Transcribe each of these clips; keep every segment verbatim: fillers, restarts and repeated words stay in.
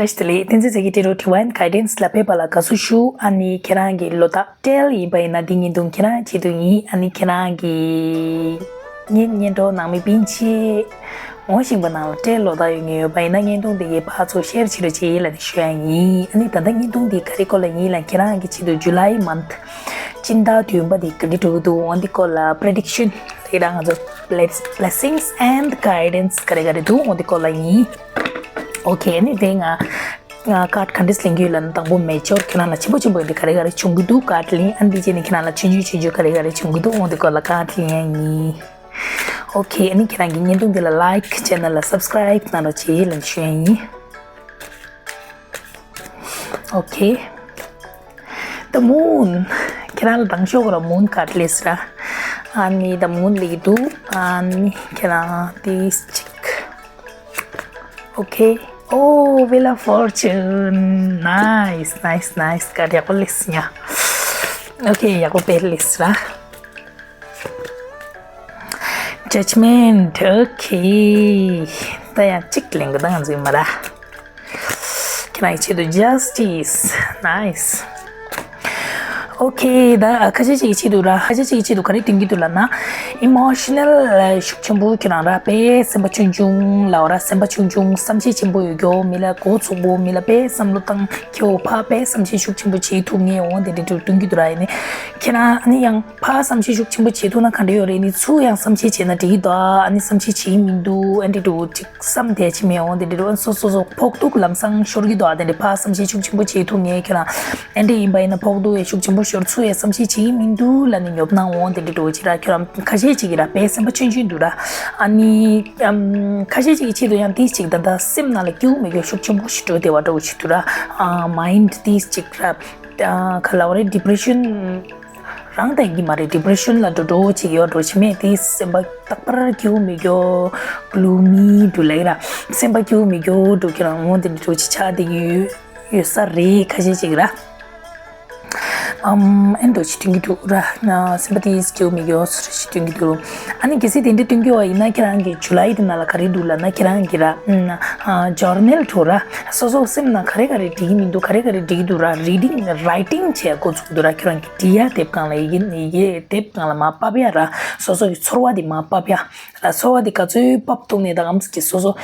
བཀྲ་ཤིས་བདེ་ལེགས། བསྟན་འཛིན་རྩེ་གི་ཊེ་རོ་ཌི་ཝའིན་གའི་ཌེན་སི་ལ་ཕེབས་པ་ལ་དགའ་བསུ་ཞུ། ཨ་ནི་ཁྱེད་རང་གི་བློ་ཐག་ཊེལ་ཡིན་པ་ཡིན་ན་འདི་བརྙན་ཐུང་ཁྱེད་རང་ཆེད་དུ་ཡིན། ཨ་ནི་ཁྱེད་རང་གི་བརྙན་སྙན་སྒྲོན་ནང་མི་སྤུན་མཆེད་ངོ་ཤེས་པ་ནང་ལ་ཊེལ་ལོ་ད་ཡོད་ངེས་ཡོད་པ་ཡིན་ན་བརྙན་ཐུང་དེ་གའི་ཕར་ཚུར་ཤེར་བྱེད་རོགས་བྱེད་ལབ་ནས་ཞུ་ཡ་ཡིན། ཨ་ནི་ད་ལྟ་བརྙན་ཐུང་འདི་ག་རེ་སྐོར་ལ་ཡིན་ལབ་ན་ཁྱེད་རང་གི་ཆེད་དུ་ཇུ་ལའི་མན་ཐི་སྤྱི་ཟླ་བདུན་པ་འདི་ག་འདྲ་འགྲོ་གི་འདུག་འོ་འདི་སྐོར་ལ་པི་རི་ཌིག་ཤན་ལབ་ན་ང་ཚོ་blessings and guidance ག་རེ་ག་རེ་འདུག་འོ་འདི་སྐོར་ལ་ཡིན། ཨོ་ཁེ། ཨ་ནི་དེ་ང་ང་ཀཱཌ་ག་འདྲས་ལེན་གྱི་ཡོད་ལབ་ན་དང་པོ་མེ་ཇར་ཁྱེད་རང་ལ་ཆེན་པོ་ཆེན་པོ་ཡིན་དེ་ག་རེ་ག་རེ་བྱུང་གི་འདུག་ཀཱཌ་ལེན། ཨ་ནི་དེ་རྗེས་ནས་ཁྱེད་རང་ལ་ཆུང་ཆུང་ཆུང་ཆུང་ག་རེ་ག་རེ་བྱུང་གི་འདུག་འོ་འདི་སྐོར་ལ་ཀཱཌ་ལེན་ཡ་ཡིན། ཨོ་ཁེ། ཨ་ནི་ཁྱེད་རང་གི་བརྙན་ཐུང་འདི་ལ་ལའིཀ། ཆེ་ནལ་ལ་སབ་སི་ཀ་རའིབ་གནང་རོགས་བྱེད་ལབ་ཞུ་ཡ་ཡིན། ཨོ་ཁེ། ད་མུན། ཁྱེད་རང་ལ་དང་ཤོག་གོ་ར་མུན་ཀཱཌ་ལེས་ར། ཨ་ནི་ད་མུན་ལེགས་འདུག་ཨ་ནི་ཁྱེད་རང་དེ་ཅིག་ཨོ་ཁེ། ཨོ་ཝིལ་ཨོཕ་ཕོར་ཅུན། ནའིས་ནའིས་ནའིས། ཀཱཌ་ཡག་པོ་ལེས་ཉ། ཨོ་ཁེ། ཡག་པོ་དཔེ་ལེས་ར། ཇཇ་མེན་ཊི། ཨོ་ཁེ། ད་ཡང་གཅིག་ལེན་གི་ད་ང་ཚོའི་མ་ར། ཁྱེད་རང་གི་ཆེད་དུ་ཇ་སི་ཊིས། ནའིས། ཨོ་ཁེ། ད་ཁ་ཤས་ཅིག་གི་ཆེད་དུ་ར། ཁ་ཤས་ཅིག་གི་ཆེད་དུ་ག་རེ་སྟོན་གྱི་འདུག་ལབ་ན། ཨི་མོ་ཤི་ནལ་ཤུགས་ཆེན་པོ། ཁྱེད་རང་ར་དཔེ་སེམས་པ་ཆུང་ཆུང་ལབ་ར། སེམས་པ་ཆུང་ཆུང་། བསམ་ཤེས་ཆེན་པོ་ཡོད་རྒྱུ། མི་ལ་མགོ་ཚོགས་པོ། མི་ལ་དཔེ་བསམ་བློ་བཏང་ཁྱེའུ་ཕ་དཔེ་བསམ་ཤེས་ཤུགས་ཆེན་པོ་བྱེད་ཐུབ་ངེས་འོང་དེ་འདྲ་འདྲ་སྟོན་གྱི་འདུག་ར། ཡིན་ནི་ཁྱེད་རང་ཨ་ནི་ཡང་། ཕར་བསམ་ཤེས་ཤུགས་ཆེན་པོ་བྱེད་ཐུབ་ན་ག་འདྲ་ཡོད་རེད། ནི་ཚུར་ཡང་བསམ་ཤེས་བྱས་ན་འགྲིག་གི་འདུག་ཨ་ནི་བསམ་ཤེས་བྱེད་ཀྱི་མི་འདུག་ཨ་འདྲ་འདྲ་ཅིག་བསམ་བསྡད་ཀྱི་མེད་འོང་དེ་འདྲ་འདྲ། སོ་སོ་སོ་ཕོག་ཐུག་ལམ་སང་ཤོར་གྱི་འདུག་ཨ་དེ་འདྲ་ཕར་བསམ་ཤེས་ཤུགས་ཆེན་པོ་བྱེད་ཐུབ་ངེས། ཁྱེད་རང་ཨ་འདྲ་ཡིན་པ་ཡིན་ན་ཕོག་ཐུག་ཡང་ཤུགས་ཆེན་པོ་ཤོར། ཚུར་ཡང་བསམ་ཤེས་བྱེད་ཀྱི་མི་འདུག་ལབ་ནས་ཉོབ་སྣང་འོང་དེ་འདྲ་འདྲ་ཅིག་ར། ཁྱེད་རང་ཁ་ཤས་ཅིག་གིས་ར་དཔེ་སེམས་པ་ཆུང་ཆུང་འདུག་ར། ཨ་ནི་ཨམ་ཁ་ཤས་ཅིག་གི་ཆེད་དུ་ཡང་དེ་ཅིག་ད་ལྟ་སེམས་ནང་ལ་སྐྱིད་པོ་མེད་རྒྱུ་ཤུགས་ཆེན་པོ་ཞིག་འགྲོ་བསྡད་པ་འདྲ་ཅིག་འདུག་ར། ཨ་མའིན་ཌི་དེ་ཅིག་ར། ཨ་ག་ལབ་རེད། ཌི་པི་རེ་ཤན་རང་བསྡད་ཀྱི་མ་རེད། ཌི་པི་རེ་ཤན་ལ་འགྲོ་འགྲོ་ཅིག་ཡོད་འགྲོ་ཅིག་མེད་དེ། སེམས་པ་རྟག་པར་སྐྱིད་པོ་མེད་རྒྱུ། གླུ་མི་འདུག་ལབ་ར། སེམས་པ་སྐྱིད་པོ་མེད་རྒྱུ་འདུག་ཁྱེད་རང་འོང་དེ་འདྲ་ཅིག་ཆགས་བསྡད་ཀྱི་ཡོད་ཡོད་ས་རེད། ཁ་ཤས་ཅིག་ར། ཨམ་ཨེ་འདྲ་ཅིག་སྟོན་གྱི་འདུག་ར། སེམས་པ་དེ་སྐྱིད་པོ་མེད་རྒྱུ་སུ་རེ་ཞིག་སྟོན་གྱི་འདུག་ཨ་ནི་གལ་སྲིད་དེ་འདྲ་སྟོན་གྱི་ཡོད་པ་ཡིན་ན་ཁྱེད་རང་གི་ཇུ་ལའི་དེ་ནང་ལ་ག་རེ་འདུག་ལབ་ན། ཁྱེད་རང་གི་ར་ཨ་ཇར་ནལ་འདྲ་ར། སོ་སོ་སེམས་ནང་ག་རེ་ག་རེ་འགྲིག་གི་མི་འདུག་ག་རེ་ག་རེ་འགྲིག་གི་འདུག་ར། རི་ཌིང་རའི་ཊིང་བྱེད་འགོ་ཚུགས་འདུག་ར། ཁྱེད་རང་གི་འབྲི་ཡ་དེབ་སྒང་ལ་ཡི་གེ་ཡི་གེ་དེབ་སྒང་ལ་མར་ཕབ་ཡ་ར། སོ་སོ་གི་ཚོར་བ་དེ་མར་ཕབ་ཡ་ར། ཚོར་བ་དེ་ག་ཚོད་ཕབ་ཐུབ་ནས་དང་ཨམ་སི་ཀྱི་སོ་སོ་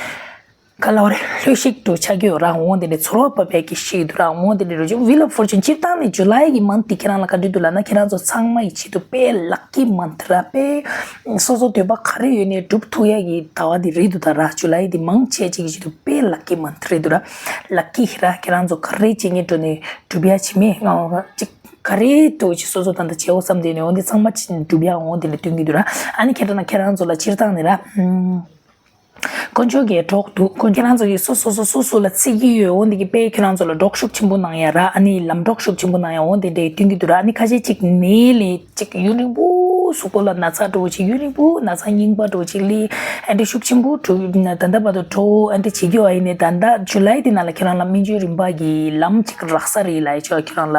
ག་ལབ་རེད། ལྷོད་ཤིག་ཏུ་ཆགས་ཀྱི་ཡོད་ར། འོང་དེ་འདྲའི་ཚོར་བ་བབས་པའི་གི་ཤིག་འདུག་ར། འོང་དེ་འདྲའི་རུ་ཅུ་ཝིལ་ཨོཕ་ཕོར་ཅུན་སྤྱིར་བཏང་ནས་ཇུ་ལའི་གི་མན་ཐི་དེ་ཁྱེད་རང་ལ་ག་འདྲ་འདུག་ལབ་ན། ཁྱེད་རང་ཚོ་ཚང་མ་ཡི་ཆེད་དུ་དཔེ་ལག་ཀི་མན་ཐི་ར། དཔེ་སོ་སོ་འདོད་པ་ག་རེ་ཡོད་ནས་སྒྲུབ་ཐུབ་ཡ་གི་ཟླ་བ་འདི་རེད་འདུག་ད་ར། ཇུ་ལའི་འདི་མང་ཆེ་ཅིག་གི་ཆེད་དུ་དཔེ་ལག་ཀི་མན་ཐི་རེད་འདུག་ར། ལག་ཀི་ར། ཁྱེད་རང་ཚོ་ག་རེ་བྱེད་ངེས་འགྲོ་ནས་སྒྲུབ་ཡ་བྱེད་མེད་ང་ཅིག་ག་རེ་འདུག་ཅིག་སོ་སོ་ད་ལྟ་བྱེད་འོ་བསམ་དེ་ནས་འོ་འདི་ཚང་མ་ཅིག་སྒྲུབ་ཡ་འོ་འདི་ལ་སྟོན་གི་འདུག་ར། ཨ་ནི་ཁྱེད་རང་ཁྱེད་རང་ཚོ་ལ་སྤྱིར་བཏང་ནས་ར། དཀོན་མཆོག་གི་གྲོགས་འདུག་དཀོན་ཁྱེད་རང་ཚོ་གིས་སོ་སོ་སོ་སོ་སོ་ལ་བརྩི་གི་ཡོད། འོ་འདི་གི་དཔེ་ཁྱེད་རང་ཚོ་ལ་གྲོགས་ཤུགས་ཆེན་པོ་གནང་ཡ་ར། ཨ་ནི་ལམ་གྲོགས་ཤུགས་ཆེན་པོ་གནང་ཡ་འོ་འདི་འདྲའི་སྟོན་གྱི་འདུག་ར། ཨ་ནི་ཁ་ཤས་ཅིག་ནད་ལས་ཅིག་ཡུན་རིང་པོ་གཟུགས་པོ་ལ་ན་ཚ་འདྲ་བོ་ཅིག་ཡུན་རིང་པོ་ན་ཚ་རྙིང་པ་འདྲ་བོ་ཅིག་ལས་ཨ་འདྲ་ཤུགས་ཆེན་པོ་འགྲོ་ད་ལྟ་བར་དུ་འགྲོ་ཨ་འདྲ་བྱེད་ཀྱི་ཡོད། ཨ་ཡིན་ནའི་ད་ལྟ་ཇུ་ལའི་འདི་ནང་ལ་ཁྱེད་རང་ལ་སྨན་བཅོས་རིམ་པ་གི་ལམ་ཅིག་རག་ས་རེད་ལབ་ཡ་ཅིག་ཁྱེད་རང་ལ་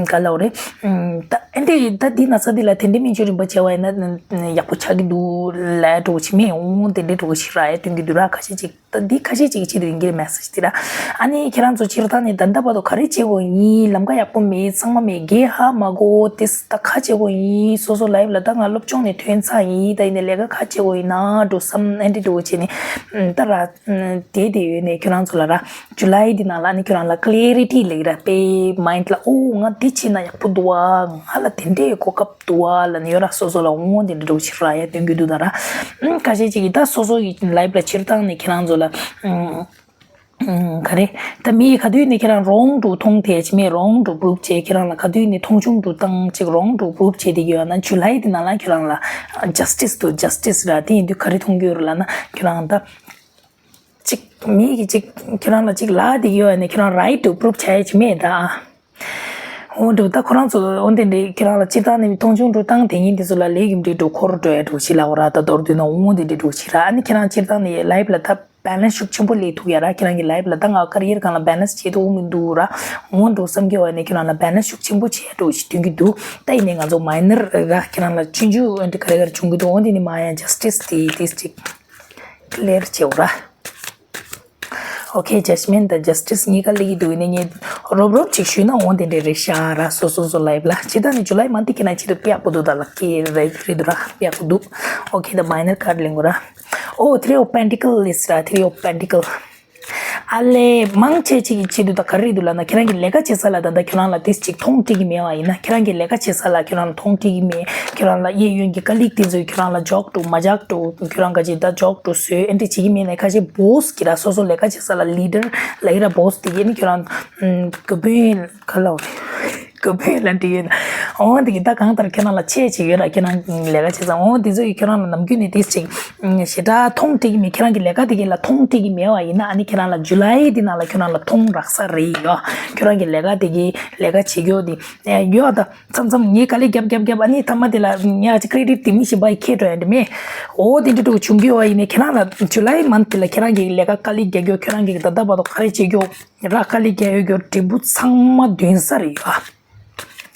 ག་ལབ་རེད། ད་ཨ་འདྲ་ད་འདི་ན་ཚ་འདི་ལ་དེ་འདྲའི་སྨན་བཅོས་རིམ་པ་བྱས་པ་ཡིན་ན་ཡག་པོ་ཆགས་ཀྱི་འདུག་ལབ་འདྲ་བོ་ཅིག་མེད་འོང་། དེ་འདྲ་འདྲ་བོ་ཞིག་རག་ཡ་སྟོན་གྱི་འདུག་ར། ཁ་ཤས་ཅིག་ད་འདི་ཁ་ཤས་ཅིག་གི་ཆེད་དུ་ཡིན་གྱི་རེད་མེ་སེ་ཇི་འདི་ར། ཨ་ནི་ཁྱེད་རང་ཚོ་སྤྱིར་བཏང་ནས་ད་ལྟ་བར་དུ་ག་རེ་བྱེད་དགོས་ཡིན། ལམ་ཁ་ཡག་པོ་མེད། ཚང་མ་མེད། རྒན་ཧ་མ་གོ་དེ་ད་ག་བྱེད་དགོས་ཡིན། སོ་སོ་ལའིབ་ལ་ད་ང་སློབ་སྦྱོང་ནས་ཐོན་ཚར་ཡིན། ད་ཡིན་ནའི་ལས་ཀ་ག་བྱེད་དགོས་ཡིན་ན་འགྲོ་བསམ་ཨ་འདྲ་འདྲ་བོ་བྱས་ནས་ད་ར་དེ་དེ་ཡོད་ནས་ཁྱེད་རང་ཚོ་ལ་ར། ཇུ་ལའི་འདི་ནང་ལ་ནི་ཁྱོད་རང་ལ་ཀི་ལེ་རི་ཊི་ལེགས་ར་པེ་མའིན་ཌི་ལ། ཨོ་ང་འདི་བྱས་ན་ཡག་པོ་འདུག་ཨ། ང་ལ་དེ་འདྲའི་གོ་སྐབས་འདུག་ཨ་ལབ་ནི་ཡོད་ར། སོ་སོ་ལ་འོང་དེ་འདྲ་འདྲ་བོ་ཞིག་རག་ཡ་སྟོན་གྱི་འདུག་ད་ར། ཨང་ཁ་ཤས་ཅིག་གིས་ད་སོ་སོ་ཡི་ལའིབ་ལ་སྤྱིར་བཏང་ནས་ཁྱེད་རང་ཚོ་ལ་ཨང་ཨང་ག་རེ་ད་མི་ག་དུས་ནས་ཁྱེད་རང་རོང་འགྲོ་མཐོང་དེ་ཅི་མེད་རོང་འགྲོ་པུ་རུབ་བྱས་ཁྱེད་རང་ལ་ག་དུས་ནས་མཐོང་ཆུང་འགྲོ་བཏང་ཅིག་རོང་འགྲོ་པུ་རུབ་བྱས་དེ་ཡོད་ན་ཇུ་ལའི་དེ་ནང་ལ་ཁྱེད་རང་ལ་ཇ་སི་ཊི་སི་འདུག་ཇ་སི་ཊི་སི་ར། དེ་ཡིན་དུས་ག་རེ་མཐོང་གི་ཡོད་ར་ལབ་ན་ཁྱེད་རང་ད། ཅིག་མི་གིས་ཅིག་ཁྱེད་རང་ལ་ཅིག་ལབ་བསྡད་ཀྱི་ཡོད་ནས་ཁྱེད་རང་རའིཊ་ཏུ་པུ་རུབ་བྱ་ཡ་ཅིག་མེད་ད། འོ་འདྲ་ད་ཁོ་རང་ཚོ་འོ་དེ་འདྲའི་ཁྱེད་རང་ལ་སྤྱིར་བཏང་ནས་མཐོང་ཆུང་འགྲོ་སྟངས་དེ་ཉིན་དེ་ཚོ་ལ་ལས་ཀྱི་འབྲེལ་འགྲོ་འཁོར་འགྲོ་ཡ་འགྲོ་ཞིག་ལབ་པ་ར། ད་མདོར་བསྡུས་ན་འོ་དེ་འདྲའི་འགྲོ་ཞིག་ར། ཨ་ནི་ཁྱེད་རང་སྤྱིར་བཏང་ནས་ལའིབ་ལ་ད་བེ་ལན་སི་ཤུགས་ཆེན་པོ་སླེབས་ཐུབ་ཡ་ར། ཁྱེད་རང་གི་ལའིབ་ལ་ད་ང་ཀེ་རི་ཡར་སྒང་ལ་བེ་ལན་སི་བྱེད་ཐུབ་མི་འདུག་ར། འོ་འགྲོ་བསམ་གྱི་ཡོད་ནས་ཁྱེད་རང་ལ་བེ་ལན་སི་ཤུགས་ཆེན་པོ་བྱེད་ཡ་འགྲོ་ཞིག་སྟོན་གྱི་འདུག་ད་ཡིན་ནས་ང་ཚོ་མའི་ནར་ར་ཁྱེད་རང་ལ་ཆུང་ཆུང་འོ་འདྲ་ག་རེ་ག་རེ་བྱུང་གི་འདུག་འོ་དེ་ནི་མ་ཡང་ཇ་སི་ཊི་སི་དེ་དེ་ཅིག་ཀི་ལེར་བྱེད་འོ་ར། Okay, Judgment དང་Justice གཉིས་ཀ་སླེབས་ཀྱི་འདུག་ཡིན་ནའི་ངས་རོབ་རོབ་ཅིག་ཞུས་ན་འོ་དེ་འདྲས་རེད་ཤག་ར། སོ་སོ་སོ་ལའིབ་ལ་ཇི་ལྟར་ནི་July month དེ་ཁྱེད་རང་ཆེད་དུ་དཔེ་ཡག་པོ་འདུག་ད་ལག་ཀི་རེད་རེད་འདུག་ར། དཔེ་ཡག་པོ་འདུག Okay, the minor card ལེན་དགོས་ར། Oh, Three of Pentacle is ར། Three of Pentacle ཨ་ལས། མང་ཆེ་ཅིག་གི་ཆེད་དུ་ད་ག་རེ་འདུག་ལབ་ན། ཁྱེད་རང་གི་ལས་ཀ་བྱེད་ས་ལ་ད་ལྟ་ཁྱོད་རང་ལ་ཏིས་ཅིག་མཐོང་སྤྲད་ཀྱི་མེད་པ་ཡིན་ན། ཁྱེད་རང་གི་ལས་ཀ་བྱེད་ས་ལ་ཁྱོད་རང་ལ་མཐོང་སྤྲད་ཀྱི་མེད། ཁྱོད་རང་ལ་གཡས་གཡོན་གྱི་ཀ་ལིག་དེ་ཚོས་ཁྱོད་རང་ལ་ཇོག་འགྲོ་མ་ཇག་འགྲོ། ཁྱོད་རང་ག་ཅིག་ད་ཇོག་འགྲོ་བཟོས་ཨེ་འདྲ་བྱེད་ཀྱི་མེད་ན། ཁ་ཤས་བོས་ཀྱི་ར། སོ་སོ་ལས་ཀ་བྱེད་ས་ལ་ལི་ཌར་ལ་ཡི་ར། བོས་དེ་གས་ནི་ཁྱོད་རང་ག་བོས་ག་ལ་བོས། ག་བོས་ལ་འདྲི་ཡོད་ན། འོ་དེ་གི་ད་གང་ལྟར་ཁྱོད་རང་ལ་ཆེ་ཆེ་ཡོད་ར། ཁྱོད་རང་ལས་ཀ་བྱེད་ས་འོ་དེ་ཚོ་ཡི་ཁྱོད་རང་ལ་ནམ་རྒྱུན་ནས་ཏིས་ཅིག་ཞེ་དྲག་མཐོང་སྤྲད་ཀྱི་མེད། ཁྱེད་རང་གི་ལས་ཀ་དེ་གས་ལ་མཐོང་སྤྲད་ཀྱི་མེད་པ་ཡིན་ན། ཨ་ནི་ཁྱེད་རང་ལ་ཇུ་ལའི་དེ་ནང་ལ་ཁྱོད་རང་ལ་མཐོང་རག་ས་རེད་ཡོ། ཁྱོད་རང་གི་ལས་ཀ་དེ་གས་ལས་ཀ་བྱེད་རྒྱུ་དེ་ཡོ། ད་མཚམས་མཚམས་ངས་དཀའ་ལས་རྒྱབ་རྒྱབ་རྒྱབ། ཨ་ནི་མཐའ་མ་དེ་ལ་ངས་ཨ་ཅིག་ཀི་རེ་ཌིཊ་དེ་མི་གཞན་པ་ཡི་ཁྱེར་འགྲོ་ཡ་འདྲ་མེད། འོ་དེ་འདྲ་འདྲ་བྱུང་གི་ཡོད་པ་ཡིན་ནའི་ཁྱེད་རང་ལ་ཇུ་ལའི་མནཐ་དེ་ལ་ཁྱེད་རང་གི་ལས་ཀ་དཀའ་ལས་རྒྱག་རྒྱུ། ཁྱེད་རང་གི་ད་ལྟ་བར་དུ་ག་རེ་བྱེད་རྒྱུ་ར། དཀའ་ལས་རྒྱག་ཡོད་རྒྱུ་འབྲས་བུ་ཚང་མ་འདོན་ས་རེད་ཡ།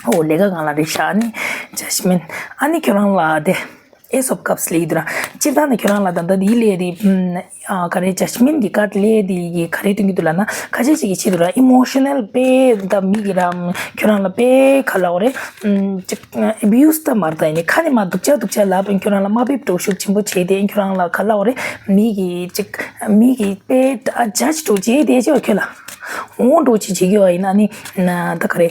འོ་ལས་ཀ་སྒང་ལ་རེད་ཤག་ཨ་ནི་ཇ་ཇི་མེན་ཊི། ཨ་ནི་ཁྱོད་རང་ལ་དེ་Ace of Cups སླེབས་འདུག་ར། སྤྱིར་བཏང་ནས་ཁྱོད་རང་ལ་ད་ལྟ་འདི་སླེབས་དེ་ཨ་ག་རེ་ཇ་ཇི་མེན་ཊི་གི་ཀར་ཌི་སླེབས་དེ་གི་ག་རེ་སྟོན་གྱི་འདུག་ལབ་ན། ཁ་ཤས་ཤིག་གི་ཆེད་དུ་ར་ཨི་མོ་ཤ་ནལ་དཔེ་ད་མི་གི་ར་ཁྱོད་རང་ལ་དཔེ་ག་ལབ་དགོས་རེད། ཅིག་ཨེ་བུ་ཡུ་སི་ད་མ་རེད་ད། ཡིན་ནའི་ཁ་ནས་མར་སྡུག་ཅག་སྡུག་ཅག་ལབ་ཁྱོད་རང་ལ་དམའ་འབེབས་འདྲ་ཤུགས་ཆེན་པོ་བྱས་ཏེ་ཁྱོད་རང་ལ་ག་ལབ་དགོས་རེད། མི་གི་ཅིག་མི་གི་དཔེ་ད་ཇ་ཇི་འདྲ་བྱས་དེ་ཆེ་བ་ཁྱོད་ལ་འོང་འགྲོ་ཅིག་བྱེད་ཀྱི་ཡོད་པ་ཡིན་ན་ནི་ད་ག་རེ།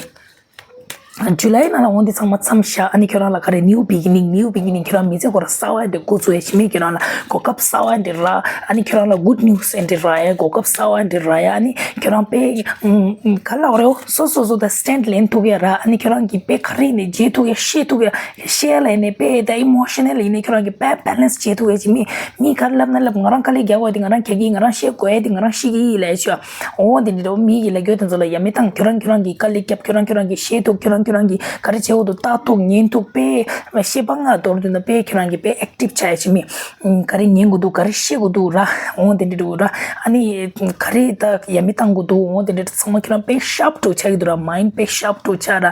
ཇུ་ལའི་ནང་ལ་འོང་དེ་ཚང་མ་མཚམས་བཞག་ཨ་ནི་ཁྱོད་རང་ལ་ག་རེ་ནིའུ་བི་གི་ནིང་། ནིའུ་བི་གི་ནིང་། ཁྱོད་རང་མི་ཚེ་སྐོར་གསར་བ་འདི་འགོ་ཚུགས་ཡ་ཇི་མེད་ཁྱོད་རང་ལ་གོ་སྐབས་གསར་བ་འདི་རག་ཨ་ནི་ཁྱོད་རང་ལ་གུཌ་ནིའུ་སི་འདི་རག་ཡ། གོ་སྐབས་གསར་བ་འདི་རག་ཡ། ཨ་ནི་ཁྱོད་རང་དཔེ་ག་ལབ་དགོས་རེད། སོ་སོ་སོ་ད་སི་ཊེན་ཌི་ལེན་ཐུབ་ཡ་རག་ཨ་ནི་ཁྱོད་རང་གི་དཔེ་ག་རེ་ཡིན་ནའི་བརྗེད་ཐུབ་ཡ། ཤེས་ཐུབ་ཡ། ཤེས་ཡ་ལ་ཡིན་ནའི་དཔེ་ད་ཨི་མོ་ཤ་ནལ་ཡིན་ནའི་ཁྱོད་རང་གི་དཔེ་བེ་ལེན་སི་བྱེད་ཐུབ་ཡ་ཇི་མེད། མི་ག་རེ་ལབ་ན་ལབ། ང་རང་དཀའ་ལས་རྒྱག་པ་དེ་ང་རང་རྒྱག་གི། ང་རང་ཤེས་དགོས་ཡ་དེ་ང་རང་ཤེས་ཀྱི་ཡིན་ལབ་ཡ་ཆོ། འོ་དེ་འདྲ་འདྲ་བོ་མི་གི་ལབ་རྒྱུ་དེ་ཚོ་ལ་ཡ་མེད་བཏང་། ཁྱོད་རང་ཁྱོད་རང་གིས་དཀའ་ལས་རྒྱབ། ཁྱོད་རང་ཁྱོད་རང་གིས་ཤེས་ཐུབ། ཁྱོད་རང་ཁྱོད་རང་གིས་ག་རེ་བྱེད་དགོས་འདུག་ལྟ་ཐུབ་ཉན་ཐུབ་དཔེ་ཤེས་པ་ང་མདོར་བསྡུས་ན་དཔེ་ཁྱོད་རང་གིས་དཔེ་ཨེག་ཊིབ་ཆགས་ཡ་ཇི་མེད། ག་རེ་ཉན་དགོས་འདུག་ག་རེ་ཤེས་དགོས་འདུག་ར། འོ་དེ་འདྲ་འདྲ་བོ་ར། ཨ་ནི་ག་རེ་ད་ཡ་མེད་བཏང་དགོས་འདུག་འོ་དེ་འདྲ་ཚང་མ་ཁྱོད་རང་དཔེ་ཤརབ་འདྲ་བོ་ཆགས་ཀྱི་འདུག་ར། མའིན་ཌི་དཔེ་ཤརབ་འདྲ་བོ་ཆགས་ར།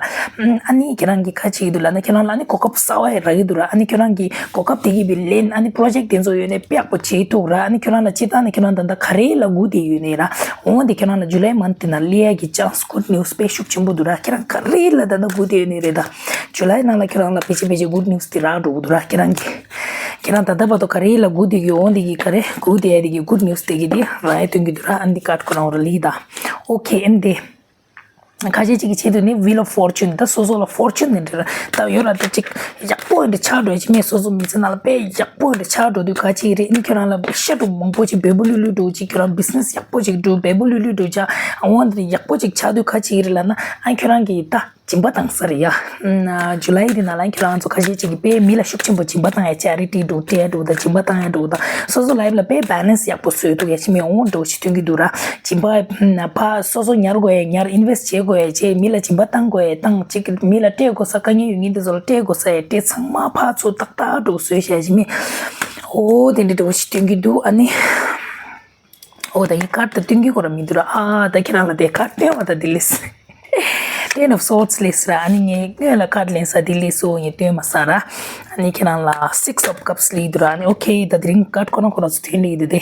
ཨ་ནི་ཁྱེད་རང་གིས་ག་རེ་བྱེད་ཀྱི་འདུག་ལབ་ན་ཁྱེད་རང་ལ་ཨ་ནི་གོ་སྐབས་གསར་བ་ཡ་རག་གི་འདུག་ར། ཨ་ནི་ཁྱོད་རང་གིས་གོ་སྐབས་དེ་གི་བི་ལེན་ཨ་ནི་པྲོ་ཇེཀ་དེ་ཚོ་ཡོད་ནའི་དཔེ་ཡག་པོ་བྱེད་ཐུབ་ར། ཨ་ནི་ཁྱོད་རང་ལ་སྤྱིར་བཏང་ནས་ཁྱོད་རང་ད་ལྟ་ག་རེ་ལ་སྒུག་བསྡད་ཡོད་ནའི་ར། འོ་འདི་ཁྱོད་རང་ལ་ཇུ་ལའི་མནཐ་དེ་ནང་སླེབས་ཡ་གི་ཅན་སི་གུཌ་ནིའུ་སི་དཔེ་ཤུགས་ཆེན་པོ་འདུག་ར། ཁྱེད་རང་ག་རེ་ལ་ད་ལྟ་སྒུག་བསྡད་ཡོད་ནའི་རེད་ད། ཇུ་ལའི་ནང་ལ་ཁྱོད་རང་ལ་ཕལ་ཆེར་ཕལ་ཆེར་གུཌ་ནིའུ་སི་དེ་རག་འགྲོ་གི་འདུག་ར། ཁྱེད་རང་གི་ཁྱེད་རང་ད་ལྟ་བར་དུ་ག་རེ་ལ་སྒུག་བསྡད་ཡོད། འོ་འདི་གི་ག་རེ་སྒུག་བསྡད་ཡ་དེ་གི་གུཌ་ནིའུ་སི་དེ་གི་དེ་རག་ཡ་སྟོན་གི་འདུག་ར། ཨ་ནི་འདི་ཀར་ཌི་ཁོ་རང་ར་ལི་ད། ཨོ་ཁེ། ཨ་ནི་དེ། ཁ་ཤས་ཅིག་གི་ཆེད་དུ་ནི་Wheel of Fortune ད་སོ་སོ་ལ་ཕོར་ཆུན་ནི་འདྲ་ད་ཡོད་ར། ད་ཅིག་ཡག་པོ་འདྲ་ཆགས་འགྲོ་ཡ་ཅིག་མེད། སོ་སོ་མི་ཚེ་ནང་ལ་དཔེ་ཡག་པོ་འདྲ་ཆགས་འགྲོ་དུས་ག་ཅིག་རེད། ཨ་ནི་ཁྱོད་རང་ལ་ཤ་དྲུག་མང་པོ་ཅིག་འབེལ་པོ་ལུས་ལུས་འགྲོ་ཅིག་ཁྱོད་རང་བི་ཛི་ནེ་སི་ཡག་པོ་ཅིག་འགྲོ། འབེལ་པོ་ལུས་ལུས་འགྲོ་ཅག་འོ་འདི་ཡག་པོ་ཅིག་ཆགས་དུས་ག་ཅིག་རེད་ལབ་ན། ཨ་ཁྱོད་རང་གིས་ད་སྦྱིན་པ་བཏང་ས་རེད་ཡ། ཇུ་ལའི་འདི་ནང་ལ་ཁྱོད་རང་ཚོ་ཁ་ཤས་ཅིག་གིས་དཔེ་མི་ལ་ཤུགས་ཆེན་པོ་སྦྱིན་པ་བཏང་ཡ། ཅེ་རི་ཊི་འགྲོ་སྤྲད་ཡ་འགྲོ་དང་སྦྱིན་པ་བཏང་ཡ་འགྲོ་དང་སོ་སོ་ལའིབ་ལ་དཔེ་བེ་ལེན་སི་ཡག་པོ་བཟོས་འདུག་ཡ་ཅིག་མེད། འོ་འགྲོ་ཅིག་སྟོན་གི་འདུག་ར། སྦྱིན་པ་ཕ་སོ་སོ་ཉར་དགོས་ཡ་ཉར། ཨིན་ཝེ་སི་ཊི་བྱེད་དགོས་ཡ་བྱེད། མི་ལ་སྦྱིན་པ་བཏང་དགོས་ཡ་བཏང་། ཅིག་མི་ལ་སྤྲད་དགོས་ས་དཀའ་ངལ་ཡོད་མཁན་དེ་ཚོ་ལ་སྤྲད་དགོས་ས་ཡ་སྤྲད། ཚང་མ་ཕར་ཚུར་ཏག་ཏག་འགྲོ་བཟོས་བཞག་ཅིག་མེད། འོ་དེ་འདྲ་འགྲོ་ཅིག་སྟོན་གི་འདུག་ཨ་ནི། འོ་ད་ཡིན་ཀར་ད་སྟོན་གི་ཁོ་ར་མི་འདུག་ར། ཨ་ད་ཁྱེད་རང་ལ་དེ་ཀར་སྟོན་བ་ད་དེ་ལས། Ten of Swords སླེབས་ར། ཨ་ནི་ངས་སྔོན་ལ་ཀར་ལེན་ས་དེ་ལས་སོ་ངས་སྟོན་མ་ས་ར། ཨ་ནི་ཁྱེད་རང་ལ་Six of Cups སླེབས་འདུག་ར། ཨ་ནི་ཨོ་ཁེ་ད་དེ་རིང་ཀར་ཁོ་རང་ཁོ་རང་ཚོ་ཐོན་ལེ་ཡིན་འདུག་དེ།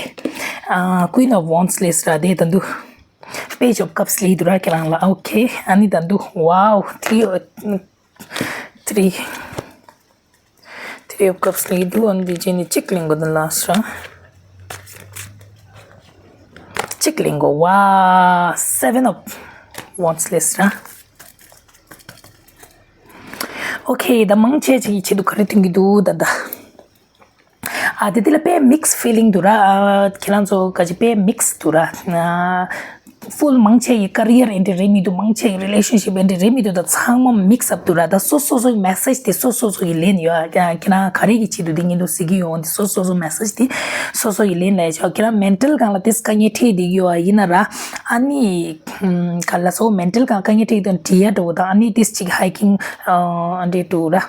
ཨ་Queen of Wands སླེབས་ར། དེ་ད་འདུག Page of Cups སླེབས་འདུག་ར་ཁྱེད་རང་ལ། ཨོ་ཁེ། ཨ་ནི་ད་འདུག Wow, three, three, three of Cups སླེབས་འདུག་ཨ་ནི་དེ་རྗེས་ནས་གཅིག་ལེན་དགོས་འདུག་ལ་སོ། གཅིག་ལེན་དགོས། Wow, Seven of Wands སླེབས་ར། ཨོ་ཁེ། ད་མང་ཆེ་ཅིག་གི་ཆེད་དུ་ག་རེ་ཐོན་གི་འདུག་ད་ད། ཨ་དེ་དེ་ལ་དཔེ་མིག་སི་ཕི་ལིང་འདུག་ར། ཨ་ཁྱེད་རང་ཚོ་ག་ཅིག་དཔེ་མིག་སི་འདུག་ར། ཨ་ཕུལ་མང་ཆེ་གི་ཀ་རི་ཡར་ཨེ་འདྲ་རེད་མི་འདུག་མང་ཆེ་གི་རི་ལེ་ཤན་ཤིབ་ཨེ་འདྲ་རེད་མི་འདུག་ད་ཚང་མ་མིག་སི་ཨབ་འདུག་ར། ད་སོ་སོ་སོ་གི་མེ་སེ་ཇི་དེ་སོ་སོ་སོ་གི་ལེན་ཡོད། ཨ་ཁྱེད་རང་ག་རེ་གི་ཆེད་དུ་དེ་ངས་འདུག་ཟེར་གི་ཡོང་དེ་སོ་སོ་སོ་མེ་སེ་ཇི་དེ་སོ་སོ་གི་ལེན་ལ་ཡ་ཆོག་ཁྱེད་རང་མེན་ཊལ་སྒང་ལ་དེ་དཀའ་ངལ་འཕྲད་བསྡད་གི་ཡོད་ཡིན་ན་ར། ཨ་ནི་ག་ལ་སོ་མེན་ཊལ་སྒང་དཀའ་ངལ་འཕྲད་དང་བྲིས་ཡ་འགྲོ་དང་ཨ་ནི་དེ་ཅིག་ཧའི་ཀིང་ཨ་འདྲ་འགྲོ་ར།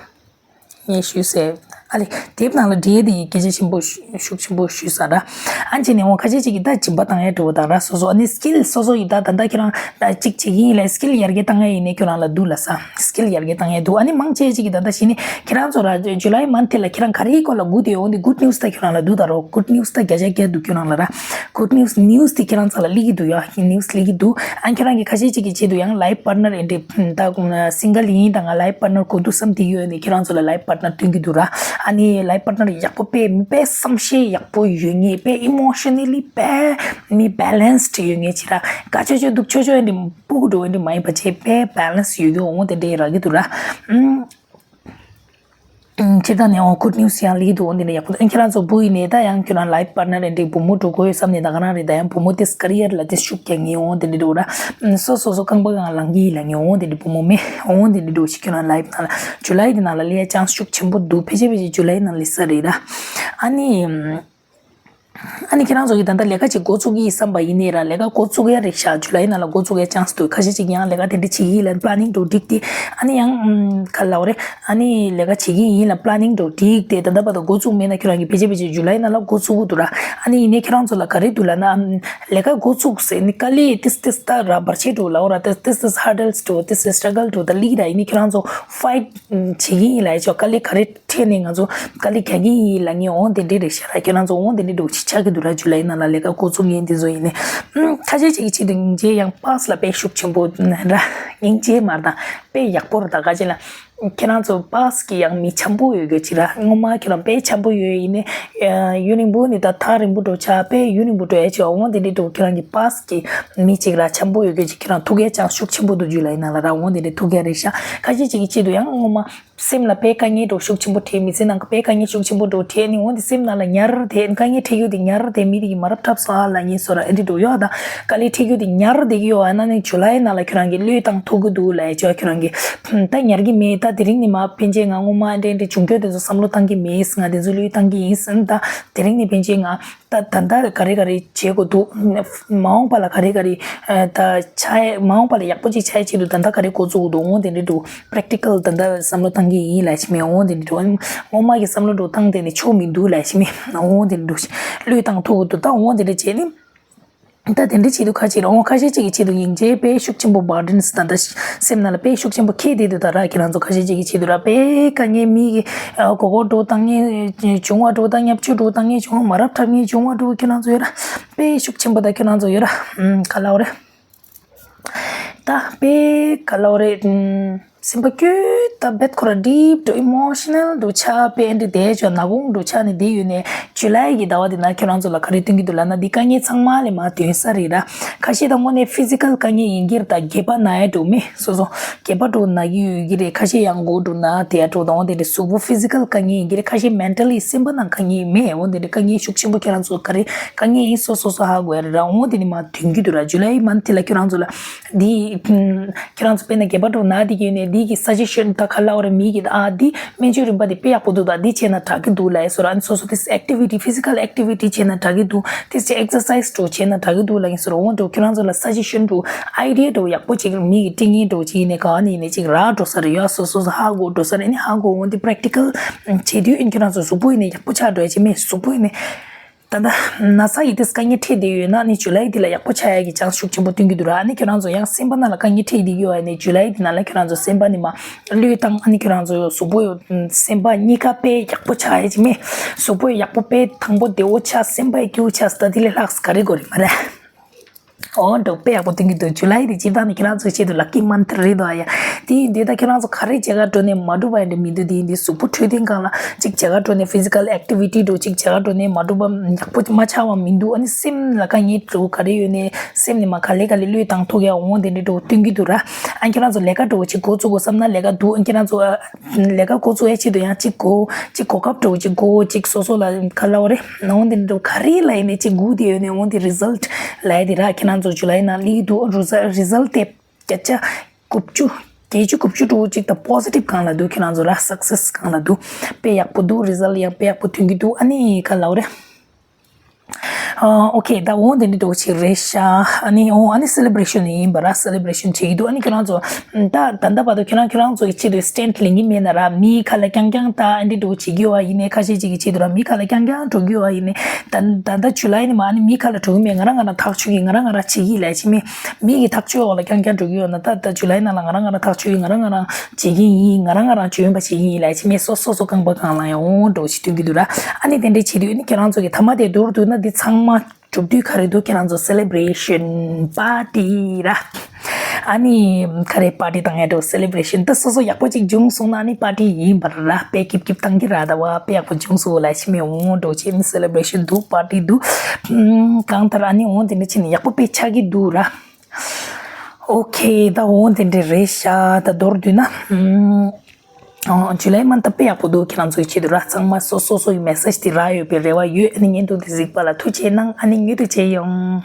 ངས་ཞུས་ཟེར། ཨ་ལེ། དེབ་ནང་ལ་བྲིས་ཏེ་ཡིན། སྐད་ཆ་ཆེན་པོ་ཤུགས་ཆེན་པོ་ཞུས་ས་ར། ཨ་ནི་བྱས་ནས་འོ་ཁ་ཤས་ཅིག་གིས་ད་སྦྱིན་པ་བཏང་ཡས་འགྲོ་བ་དང་ར། སོ་སོ་ཨ་ནི་སི་ཀིལ་སོ་སོ་ཡིས་ད་ད་ལྟ་ཁྱེད་རང་ད་ཅིག་བྱེད་ཀྱི་ཡིན་ལ། སི་ཀིལ་ཡར་རྒྱས་བཏང་ཡས་ཡིན་ནས་ཁྱོད་རང་ལ་འདུག་ལ་ས། སི་ཀིལ་ཡར་རྒྱས་བཏང་ཡས་འདུག་ཨ་ནི་མང་ཆེ་ཅིག་གིས་ད་ལྟ་གཞི་ནས་ཁྱེད་རང་ཚོ་ར་ཇུ་ལའི་མན་ཐི་ལ་ཁྱེད་རང་ག་རེའི་སྐོར་ལ་སྒུག་བསྡད་ཡོད་འོ་འདི་གུཌ་ནིའུ་སི་ད་ཁྱོད་རང་ལ་འདུག་ད་རོ། གུཌ་ནིའུ་སི་ད་བརྒྱ་ཆ་བརྒྱ་འདུག་ཁྱོད་རང་ལ་ར། གུཌ་ནིའུ་སི་ནིའུ་སི་དེ་ཁྱེད་རང་ཚོ་ལ་སླེབས་ཀྱི་འདུག་ཡ། ནིའུ་སི་སླེབས་ཀྱི་འདུག་ཨ་ཁྱེད་རང་གིས་ཁ་ཤས་ཅིག་གི་ཆེད་དུ་ཡང་ལའིབ་པར་ཊི་ནར་ཨེ་འདྲ་ད་སིང་གལ་ཡིན་ད་ང་ལའིབ་པར་ཊི་ནར་དགོས་འདུག་བསམ་དེ་ཡོད་ནས་ཁྱེད་རང་ཚོ་ལ་ལའིབ་པར་ཊི་ནར་སྟོན་གྱི་འདུག་ར། ཨ་ནི་ལའིབ་པར་ཊི་ནར་ཡག་པོ་དཔེ་དཔེ་བསམ་ཤེས་ཡག་པོ་ཡོད་ངེས། དཔེ་ཨི་མོ་ཤ་ནལ་ལི་དཔེ་མི་བེ་ལེན་སི་ཌི་ཡོད་ངེས་ཅིག་ར། དགའ་ཆོ་ཆོ་སྡུག་ཆོ་ཆོ་ཨེ་འདྲ་སྤུ་གུ་འགྲོ་ཨེ་འདྲ་མ་ཡིན་པ་བྱས་དཔེ་བེ་ལེན་སི་ཡོད་རྒྱུ་འོང་དེ་འདྲ་རག་གི་འདུག་ར། ཨུམ། སྤྱིར་བཏང་ནས་འོ་གུཌ་ནིའུ་སི་ཡང་སླེབས་འདུག་འོ་འདི་ནས་ཡག་པོ་འདུག་ཁྱེད་རང་ཚོ་བུ་ཡིན་ནས་ད་ཡང་ཁྱོད་རང་ལའིབ་པར་ཊི་ནར་ཨེ་འདྲ་བུ་མོ་འགྲོ་དགོས་ཡོད་བསམ་ནས་ད་ག་རང་རེད། ད་ཡང་བུ་མོ་དེ་ཀ་རི་ཡར་ལ་དེ་ཤུགས་རྒྱག་ངེས་འོ་འདི་འདྲ་འགྲོ་ར། སོ་སོ་སོ་རྐང་པ་གང་ལངས་ཀྱི་ཡིན་ལ་ངེས་འོ་འདི་འདྲ་བུ་མོ་མེད་འོ་འདི་འདྲ་འགྲོ་ཞིག་ཁྱོད་རང་ལའིབ་ནང་ལ་ཇུ་ལའི་འདི་ནང་ལ་སླེབས་ཡ་ཅན་སི་ཤུགས་ཆེན་པོ་འདུག་ཕལ་ཆེར་ཕལ་ཆེར་ཇུ་ལའི་ནང་ལ་སླེབས་ས་རེད་ར། ཨ་ནི། ཨ་ནི་ཁྱེད་རང་ཚོ་གིས་ད་ལྟ་ལས་ཀ་ཅིག་འགོ་བཙུགས་ཀྱི་བསམ་པ་ཡིན་ནའི་ར་ལས་ཀ་འགོ་བཙུགས་ཡ་རེད་ཤག་ཇུ་ལའི་ནང་ལ་འགོ་བཙུགས་ཡ་ཅན་སི་འདུག་ཁ་ཤས་ཅིག་ཡང་ལས་ཀ་དེ་འདྲ་བྱེད་ཀྱི་ཡིན་ལ་པ་ལ་ནིང་འགྲོ་འགྲིག་སྟེ། ཨ་ནི་ཡང་ཨམ་ག་ལབ་རེད། ཨ་ནི་ལས་ཀ་བྱེད་ཀྱི་ཡིན་ལ་པ་ལ་ནིང་འགྲོ་འགྲིག་སྟེ་ད་ལྟ་བར་དུ་འགོ་བཙུགས་མེད་ན་ཁྱོད་རང་གིས་ཕལ་ཆེར་ཕལ་ཆེར་ཇུ་ལའི་ནང་ལ་འགོ་བཙུགས་དགོས་འདུག་ར། ཨ་ནི་ཡིན་ནའི་ཁྱེད་རང་ཚོ་ལ་ག་རེ་འདུག་ལབ་ན་ཨམ་ལས་ཀ་འགོ་བཙུགས་ཟེར་ནི་དཀའ་ལས་ཏིས་ཏིས་ད་ར་བར་ཆད་འགྲོ་ལབ་ར། ཏིས་ཏིས་ཧར་ཌལ་སི་འགྲོ་ཏིས་ཏིས་སི་ཊྲ་གལ་འགྲོ་ད་ལིག་ར། ཡིན་ནའི་ཁྱེད་རང་ཚོ་ཕའིཊ་བྱེད་ཀྱི་ཡིན་ལ་ཡ་ཆོག་དཀའ་ལས་ག་རེ། འཕྲད་ནས་ང་ཚོ་དཀའ་ལས་རྒྱག་གི་ཡིན་ལབ་མཁན་འོང་དེ་འདྲས་རེད་ཤག་ར། ཁྱེད་རང་ཚོ་འོང་དེ་འདྲས་འགྲོ་ཅིག་ཆགས་ཀྱི་འདུག་ར། ཇུ་ལའི་ནང་ལ་ལས་ཀ་འགོ་བཙུགས་མཁན་དེ་ཚོ་ཡིན་ནས། ཨུམ། ཁ་ཤས་ཅིག་གི་ཆེད་དུ་སྙིང་རྗེ་ཡང་པཱ་སི་ལ་དཔེ་ཤུགས་ཆེན་པོ་ར། སྙིང་རྗེ་མ་རེད་ད། དཔེ་ཡག་པོ་རེད་ད་ག་ཅི་ལ། ཁྱེད་རང་ཚོ་པཱ་སི་གི་ཡང་མི་འཆམ་པོ་ཡོད་གི་ཅིག་ར། སྔོན་མ་ཁྱེད་རང་དཔེ་འཆམ་པོ་ཡོད་ཡིན་ནས། ཡུན་རིང་པོ་ནས་ད་ཐག་རིང་པོ་འགྲོ་ཆགས་དཔེ་ཡུན་རིང་པོ་འགྲོ་ཡ་ཅིག་འོང་དེ་འདྲས་འགྲོ། ཁྱེད་རང་གི་པཱ་སི་གི་མི་ཅིག་ར་འཆམ་པོ་ཡོད་གི་ཅིག་ཁྱེད་རང་ཐུག་ཡ་ཅང་ཤུགས་ཆེན་པོ་འདུག་ཇུ་ལའི་ནང་ལ་ར། འོང་དེ་འདྲས་ཐུག་ཡ་རེད་ཤག་ཁ་ཤས་ཅིག་གི་ཆེད་དུ་ཡང་སྔོན་མ། སེམས་ལ་དཔེ་དཀའ་ངལ་འགྲོ་ཤུགས་ཆེན་པོ་འཕྲད། མི་ཚེ་ནང་གི་དཔེ་དཀའ་ངལ་ཤུགས་ཆེན་པོ་འགྲོ་འཕྲད་ནི་འོང་དེ་སེམས་ནང་ལ་ཉར་དེ་དཀའ་ངལ་འཕྲད་རྒྱུ་དེ་ཉར་དེ་མི་དེ་གི་མ་རབས་འཁྲབ་སོང་ཨ་ལབ་ངེས་སོ་ར། ཨེ་འདྲ་འགྲོ་ཡོད་ད། དཀའ་ལས་འཕྲད་རྒྱུ་དེ་ཉར་དེ་གི་ཡོད་ཨ་ན་ནི་ཇུ་ལའི་ནང་ལ་ཁྱོད་རང་གི་བློས་བཏང་ཐུབ་གི་འདུག་ལབ་ཡ་ཅོ་ཁྱོད་རང་གི་ད་ཉར་གི་མེད། ད་དེ་རིང་ནི་མ་ཕན་ཆད་ང་སྔོན་མ་ཨེ་འདྲ་ཨེ་འདྲ་བྱུང་རྒྱུ་དེ་ཚོ་བསམ་བློ་བཏང་གི་མེད། ང་དེ་ཚོ་བློས་བཏང་གི་ཡིན་ཟེར་ན་ད་དེ་རིང་ནི་ཕན་ཆད་ང་ད་ད་ལྟ་ག་རེ་ག་རེ་བྱེད་དགོས་འདུག་མ་འོངས་པ་ལ་ག་རེ་ག་རེ་ད་ཆགས་མ་འོངས་པ་ལ་ཡག་པོ་ཅིག་ཆགས་ཆེད་དུ་ད་ལྟ་ག་རེ་འགོ་བཙུགས་དགོས་འདུག་འོང་དེ་འདྲ་འདུག་པེ་རེག་ཊི་ཀལ་ད་ལྟ་བསམ་བློ་བཏང་གི་ཡིན་ལབ་ཞིག་མེད། འོང་དེ་འདྲ་འདུག་སྔོན་མ་གི་བསམ་བློ་འགྲོ་སྟངས་དེ་ནི་ཆོག་མི་འདུག་ལབ་ཞིག་མེད། འོང་དེ་འདྲ་འདུག་བློས་བཏང་ཐུབ་ཀྱི་འདུག་ད་འོང་དེ་འདྲ་བྱས་ནི། ད་དེ་འདྲ་བྱེད་དུས་ཁ་ཅིག་རང་ཁ་ཤས་ཅིག་གི་ཆེད་དུ་སྙིང་རྗེ་དཔེ་ཤུགས་ཆེན་པོ་བར་ཌེན་སི་ད་ལྟ་སེམས་ནང་ལ་དཔེ་ཤུགས་ཆེན་པོ་འཁྱེར་བསྡད་འདུག་ད་ར། ཁྱེད་རང་ཚོ་ཁ་ཤས་ཅིག་གི་ཆེད་དུ་ར་དཔེ་དཀའ་ངལ་མི་གི་མགོ་སྐོར་འགྲོ་བཏང་མཁན་བྱུང་བ་འགྲོ་ད་བརྙས་བཅོས་འགྲོ་བཏང་མཁན་བྱུང་བ་མ་རབས་འཁྲབ་མཁན་བྱུང་བ་འགྲོ་ཁྱེད་རང་ཚོ་ཡོད་ར། དཔེ་ཤུགས་ཆེན་པོ་ད་ཁྱེད་རང་ཚོ་ཡོད་ར། ཨམ་ག་ལབ་རེད། ད་དཔེ་ག་ལབ་རེད། ཨམ། སེམས་པ་སྐྱོ་ད་བེད་ཁོ་ར་ཌིབ་ཏུ་ཨི་མོ་ཤ་ནལ་དུ་ཆགས་པའི་འདི་དེ་ཅོ་ནག་ཁུང་དུ་ཆགས་ནས་བསྡད་ཡོད་ནས་ཇུ་ལའི་གི་ཟླ་བ་འདི་ན་ཁྱོད་རང་ཚོ་ལ་ག་རེ་སྟོན་གྱི་འདུག་ལབ་ན་འདི་དཀའ་ངལ་ཚང་མ་ལས་མ་ཐོན་ས་རེད་ར། ཁ་ཤས་དང་དངོས་གནས་ཕི་ཟི་ཀལ་དཀའ་ངལ་ཡིན་གྱི་རེད། ད་སྒལ་པ་ན་ཡ་འགྲོ་མེད་སོ་སོ་སྒལ་པ་འགྲོ་ན་གི་ཡོད་ཀྱི་རེད། ཁ་ཤས་ཡང་མགོ་འགྲོ་ན་དེ་ཡ་འགྲོ་དང་འོ་དེ་འདྲ་གཟུགས་པོ་ཕི་ཟི་ཀལ་དཀའ་ངལ་ཡིན་གྱི་རེད། ཁ་ཤས་མེན་ཊལ་ལི་སེམས་པ་ནང་དཀའ་ངལ་མེད། འོ་དེ་འདྲ་དཀའ་ངལ་ཤུགས་ཆེན་པོ་ཁྱེད་རང་ཚོ་ག་རེ་དཀའ་ངལ་ཡིན་སོ་སོ་སོ་ཧ་གོ་ཡ་རེད་ར། འོ་དེ་ནི་མ་ཐོན་གྱི་འདུག་ར། ཇུ་ལའི་མན་ཐི་ལ་ཁྱོད་རང་ཚོ་ལ་འདི། ཁྱེད་རང་ཚོ་དཔེར་ན་སྒལ་པ་འགྲོ་ན་འདི་གི་ནས་འདི་གི་སཱ་ཇེ་ཤན་ད་ག་ལབ་རེད། མི་གི་ཨ་འདི་སྨན་བཅོས་རིམ་པ་འདི་དཔེ་ཡག་པོ་འདུག་ད་འདི་བྱས་ན་དྲག་གི་འདུག་ལབ་ཡ་སོ་ར། ཨ་ནི་སོ་སོ་ཏིས་ཨེག་ཊི་བི་ཊི་ཕི་ཟི་ཀལ་ཨེག་ཊི་བི་ཊི་བྱས་ན་དྲག་གི་འདུག་ཏིས་ཅི་ཨེག་སར་སའིས་འགྲོ་བྱས་ན་དྲག་གི་འདུག་ལབ་ཡིན་སོ་ར། འོ་འགྲོ་ཁྱོད་རང་ཚོ་ལ་སཱ་ཇེ་ཤན་འགྲོ་ཨའི་ཌི་ཡ་འགྲོ་ཡག་པོ་ཅིག་མི་གི་སྤྲད་མཁན་འགྲོ་ཅིག་ཡིན་ནས་ག་ནས་ཡིན་ནས་ཅིག་རག་འགྲོ་ས་རེད། ཡ་སོ་སོ་སོ་ཧ་གོ་འགྲོ་ས་རེད། ཨ་ནི་ཧ་གོ་འོང་འདི་པེ་རེག་ཊི་ཀལ་བྱེད་དུས་ཨ་ནི་ཁྱོད་རང་ཚོ་གཟུགས་པོ་ཡིན་ནས་ཡག་པོ་ཆགས་འགྲོ་ཡ་ཅིག་མེད། གཟུགས་པོ་ཡིན་ནས། ད་ལྟ་ན་ཚ་ཡི་དེ་དཀའ་ངལ་འཕྲད་བསྡད་ཡོད་ན་ནི་ཇུ་ལའི་འདི་ལ་ཡག་པོ་ཆགས་ཡ་གི་ཅང་ཤུགས་ཆེན་པོ་སྟོན་གྱི་འདུག་ར། ཨ་ནི་ཁྱོད་རང་ཚོ་ཡང་སེམས་པ་ནང་ལ་དཀའ་ངལ་འཕྲད་བསྡད་ཡོད་ཨ་ནི་ཇུ་ལའི་འདི་ནང་ལ་ཁྱོད་རང་ཚོ་སེམས་པ་ནི་མ་བློས་བཏང་ཨ་ནི་ཁྱོད་རང་ཚོ་གཟུགས་པོ་ཡོད་སེམས་པ་གཉིས་ཀ་དཔེ་ཡག་པོ་ཆགས་ཡ་ཅིག་མེད། གཟུགས་པོ་ཡག་པོ་དཔེ་དང་པོ་བདེ་བོ་ཆགས་སེམས་པ་སྐྱིད་པོ་ཆགས་ད་དེ་ལས་ལྷག་ག་རེ་དགོས་རེད་མ་རེད། འོ་འགྲོ་དཔེ་ཡག་པོ་སྟོན་གྱི་འདུག་ཇུ་ལའི་དེ་སྤྱིར་བཏང་ནི་ཁྱེད་རང་ཚོའི་ཆེད་དུ་ལ་ཀི་མན་ཐ་རེད་འདུག་ཨ་ཡ། དེ་ཡིན་དུས་ད་ཁྱེད་རང་ཚོ་ག་རེ་བྱེད་ག་འགྲོ་ནས་མ་འགྲུབ་པ་ཡིན་འདྲ་མི་འདུག་དེ་ཡིན་དུས་གཟུགས་པོ་འཕྲོད་བསྟེན་སྒང་ལ་ཅིག་བྱེད་ག་འགྲོ་ནས་ཕི་ཟི་ཀལ་ཨེག་ཊི་བི་ཊི་འགྲོ་ཅིག་བྱེད་ག་འགྲོ་ནས་མ་འགྲུབ་པ་ཡག་པོ་མ་ཆགས་པ་མི་འདུག་ཨ་ནི་སེམས་ལ་དཀའ་ངལ་འགྲོ་ག་རེ་ཡོད་ནས་སེམས་ནས་མ་ག་ལེ་ག་ལེ་བློས་བཏང་ཐུབ་ཡ་འོང་དེ་འདྲ་འགྲོ་སྟོན་གྱི་འདུག་ར། ཨ་ཁྱེད་རང་ཚོ་ལས་ཀ་འགྲོ་ཅིག་འགོ་བཙུགས་དགོས་བསམ་ན་ལས་ཀ་འདུག་ཨ་ཁྱེད་རང་ཚོ་ལས་ཀ་འགོ་བཙུགས་ཡ་ཆེད་དུ་ཡང་གཅིག་གོ་གཅིག་གོ་སྐབས་འགྲོ་གཅིག་གོ་གཅིག་སོ་སོ་ལ་ག་ལབ་རེད། འོང་དེ་འགྲོ་ག་རེ་ལ་ཡིན་ནས་གཅིག་སྒུག་དེ་ཡོད་ནས་འོང་དེ་རི་ཟལ་ཊི་ལབ་ཡ་དེ་ར་ཁྱེད་རང་ཚོ་ཇུ་ལའི་ནང་སླེབས་འདུག་རི་ཟལ་ཊི་དེ་བརྒྱ་ཆ་དགུ་བཅུ་བརྒྱད་ཅུ་དགུ་བཅུ་འགྲོ་གཅིག་དང་པོ་སི་ཊིབ་གང་ལ་འདུག་ཁྱེད་རང་ཚོ་ར་སག་སེ་སི་གང་ལ་འདུག་དཔེ་ཡག་པོ་འདུག་རི་ཟལ་ཊི་ཡང་དཔེ་ཡག་པོ་ཐོན་གྱི་འདུག་ཨ་ནི་ག་ལབ་རེད། ཨོ་ཁེ། ད་འོ་དེ་འདྲ་འདྲ་བོ་ཅིག་རེད་ཤག་ཨ་ནི་འོ་ཨ་ནི་སེ་ལེ་བྷ་རེ་ཤན་ཡིན་པ་ར། སེ་ལེ་བྷ་རེ་ཤན་བྱེད་ཀྱི་འདུག་ཨ་ནི་ཁྱེད་རང་ཚོ་ད་ད་ལྟ་བར་དུ་ཁྱེད་རང་ཁྱེད་རང་ཚོ་གི་ཆེད་དུ་སི་ཊེན་ཊི་ལེན་གྱི་མེད་ན་ར། མིའི་ཁ་ལ་རྐྱང་རྐྱང་ད་ཨ་འདྲ་འདྲ་བོ་བྱེད་ཀྱི་ཡོད་པ་ཡིན་ནའི། ཁ་ཤས་ཅིག་གི་ཆེད་དུ་ར་མིའི་ཁ་ལ་རྐྱང་རྐྱང་འགྲོ་གི་ཡོད་པ་ཡིན་ནའི། ད་ད་ལྟ་ཇུ་ལའི་ནས་མར་ཨ་ནི་མིའི་ཁ་ལ་འགྲོ་གི་མེད། ང་རང་ང་རང་ཐག་ཆོད་ཀྱི། ང་རང་ང་རང་བྱེད་ཀྱི་ལབ་ཡ་ཅིག་མེད། མི་གི་ཐག་གཅོད་འོག་ལ་རྐྱང་རྐྱང་འགྲོ་གི་ཡོད་ན། ད་ད་ཇུ་ལའི་ནང་ལ་ང་རང་ང་རང་ཐག་གཅོད་ཡིན། ང་རང་ང་རང་བྱེད་ཀྱི་ཡིན། ང་རང་ང་རང་འཇོན་པ་བྱེད་ཀྱི་ཡིན་ལབ་ཡ་ཅིག་མེད། སོ་སོ་སོ་རྐང་པ་སྒང་ལ་ཡང་འོང་འགྲོ་ཞིག་སྟོན་གྱི་འདུག་ར། ཨ་ནི་དེ་འདྲ་བྱེད་དུས་ཨ་ནི་ཁྱེད་རང་ཚོ་གི་མཐའ་མ་དེ་མདོར་བསྡུས་ན་འདི་ཚང་མ་གྲུབ་དུས་ག་རེ་འདུག་ཁྱེད་རང་ཚོ་སེ་ལེ་བྷ་རེ་ཤན། པར་ཊི་ར། ཨ་ནི་ག་རེ། པར་ཊི་བཏང་ཡ་འགྲོ། སེ་ལེ་བྷ་རེ་ཤན། ད་སོ་སོ་ཡག་པོ་ཅིག་བྱུང་སོང་ན་ཨ་ནི་པར་ཊི་ཡིན་པ་ར། དཔེ་སྐྱིད་སྐྱིད་བཏང་གི་ར། ད་བ་དཔེ་ཡག་པོ་བྱུང་སོང་ལབ་ཡ་ཅིག་མེད། འོང་འགྲོ་བྱེད། ཨ་ནི་སེ་ལེ་བྷ་རེ་ཤན་འདུག་པར་ཊི་འདུག་ཨམ། གང་ལྟར་ཨ་ནི་འོ་དེ་འདྲ་བྱས་ནས་ཡག་པོ་དཔེ་ཆགས་ཀྱི་འདུག་ར། ཨོ་ཁེ། ད་འོ་དེ་འདྲ་རེད་ཤག་ད་མདོར་བསྡུས་ན། ཨམ། ཨོ། ཇུ་ལའི་མ་ད་དཔེ་ཡག་པོ་འདུག་ཁྱེད་རང་ཚོའི་ཆེད་དུ་ར། ཚང་མ་སོ་སོ་སོ་ཡི་མེ་སེ་ཇི་དེ་རག་ཡོད་པའི་རེ་བ་ཡོད། ཨ་ནི་བརྙན་ཐུང་དེ་གཟིགས་པ་ལ་ཐུགས་རྗེ་གནང་། ཨ་ནི་མྱུར་དུ་མཇལ་ཡོང་།